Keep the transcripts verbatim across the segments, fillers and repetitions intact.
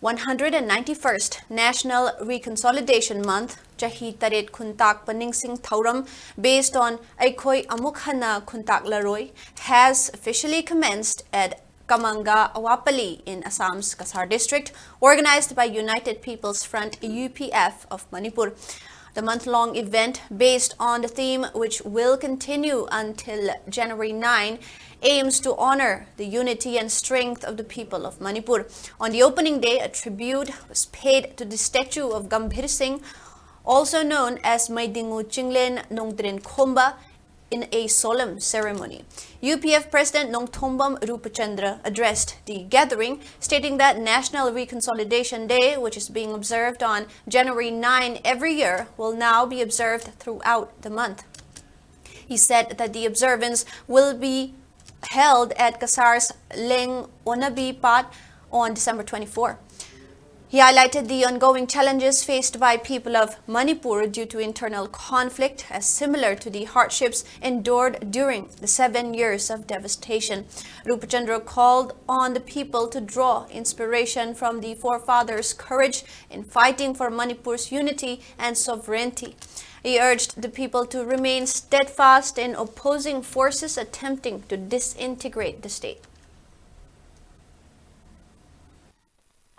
One hundred and ninety-first National Reconsolidation Month, ꯆꯍꯤ ꯇꯔꯦꯠ ꯈꯨꯟꯇꯥꯛꯄ ꯅꯤꯡꯁꯤꯡ ꯊꯧꯔꯝ, based on ꯑꯩꯈꯣꯏ ꯑꯃꯨꯛ ꯍꯟꯅ ꯈꯨꯟꯇꯥꯛꯂꯔꯣꯏ, has officially commenced at Kamanga Awapali in Assam's Kasar district, organized by United People's Front, U P F, of Manipur. The month-long event, based on the theme which will continue until January nine, aims to honor the unity and strength of the people of Manipur. On the opening day, a tribute was paid to the statue of Gambhir Singh, also known as Maidingu Chinglen Nongtren Khomba, in a solemn ceremony. U P F President Nongthombam Rupachandra addressed the gathering, stating that National Reconsolidation Day, which is being observed on January nine every year, will now be observed throughout the month. He said that the observance will be held at Kasar's Leng Onabi Pat on December twenty-four. He highlighted the ongoing challenges faced by people of Manipur due to internal conflict, as similar to the hardships endured during the seven years of devastation. Rupachandra called on the people to draw inspiration from the forefathers' courage in fighting for Manipur's unity and sovereignty. He urged the people to remain steadfast in opposing forces attempting to disintegrate the state.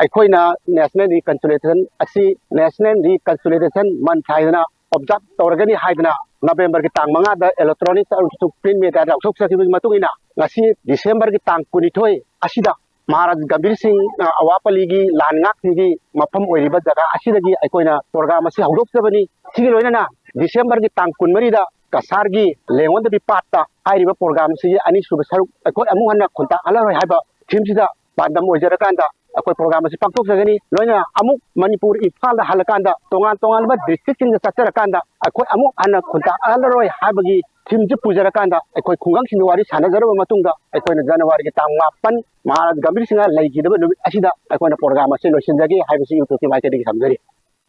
ꯑꯩꯈꯣꯏꯅ National Reconsolidation ꯑꯁꯤ National Reconsolidation Month ꯍꯥꯏꯗꯅ observe ꯇꯧꯔꯒꯅꯤ ꯍꯥꯏꯗꯅ November ꯒꯤ ꯇꯥꯡ ꯃꯉꯥꯗ electronic ꯑꯃꯁꯨꯡ print media ꯗ ꯂꯥꯎꯊꯣꯛꯆꯈꯤꯕꯒꯤ ꯃꯇꯨꯡ ꯏꯟꯅ, ꯉꯁꯤ December ꯒꯤ ꯇꯥꯡ ꯀꯨꯟꯅꯤꯊꯣꯏ ꯑꯁꯤꯗ ꯃꯍꯥꯔꯥꯖ ꯒꯝꯚꯤꯔ ꯁꯤꯡ, ꯑ, ꯑꯋꯥꯄꯜꯂꯤꯒꯤ ꯂꯥꯟ ꯉꯥꯛꯈꯤꯕꯒꯤ ꯃꯐꯝ ꯑꯣꯏꯔꯤꯕ ꯖꯒꯥ ꯑꯁꯤꯗꯒꯤ ꯑꯩꯈꯣꯏꯅ program ꯑꯁꯤ ꯍꯧꯗꯣꯛꯆꯕꯅꯤ꯫ ꯁꯤꯒꯤ ꯂꯣꯏꯅꯅ December ꯒꯤ ꯇꯥꯡ ꯀꯨꯟꯃꯔꯤꯗ ꯀꯁꯥꯔꯒꯤ ꯂꯦꯡꯉꯣꯟꯗꯕꯤ ꯄꯥꯠꯇ ꯍꯥꯏꯔꯤꯕ program ꯑꯁꯤꯒꯤ ꯑꯅꯤꯁꯨꯕ ꯁꯔꯨꯛ ꯑꯩꯈꯣꯏ ꯑꯃꯨꯛ ꯍꯟꯅ ꯈꯨꯟꯇꯥꯛꯍꯜꯂꯔꯣꯏ ꯍꯥꯏꯕ theme ꯁꯤꯗ ꯄꯥꯟꯗꯝ ꯑꯣꯏꯖꯔꯀꯥꯟꯗ ꯑꯩꯈꯣꯏ program ꯑꯁꯤ ꯄꯥꯡꯊꯣꯛꯆꯒꯅꯤ꯫ ꯂꯣꯏꯅꯅ ꯑꯃꯨꯛ ꯃꯅꯤꯄꯨꯔ ꯏꯝꯐꯥꯜꯗ ꯍꯜꯂꯀꯥꯟꯗ ꯇꯣꯉꯥꯟ ꯇꯣꯉꯥꯟꯕ district ꯁꯤꯡꯗ ꯆꯠꯆꯔꯀꯥꯟꯗ ꯑꯩꯈꯣꯏ ꯑꯃꯨꯛ ꯍꯟꯅ ꯈꯨꯟꯇꯥꯛꯍꯜꯂꯔꯣꯏ ꯍꯥꯏꯕꯒꯤ theme ꯁꯤ ꯄꯨꯖꯔꯀꯥꯟꯗ ꯑꯩꯈꯣꯏ ꯈꯨꯡꯒꯪꯁꯤꯡꯒ ꯋꯥꯔꯤ ꯁꯥꯟꯅꯖꯔꯕ ꯃꯇꯨꯡꯗ ꯑꯩꯈꯣꯏꯅ January ꯒꯤ ꯇꯥꯡ ꯃꯥꯄꯟ ꯃꯍꯥꯔꯥꯖ ꯒꯝꯚꯤꯔ ꯁꯤꯡꯍ ꯂꯩꯈꯤꯗꯕ ꯅꯨꯃꯤꯠ ꯑꯁꯤꯗ ꯑꯩꯈꯣꯏꯅ program ꯑꯁꯤ ꯂꯣꯏꯁꯤꯟꯖꯒꯦ ꯍꯥꯏꯕꯁꯤ YouTube ꯀꯤ ꯃꯥꯏꯀꯩꯗꯒꯤ ꯊꯝꯖꯔꯤ꯫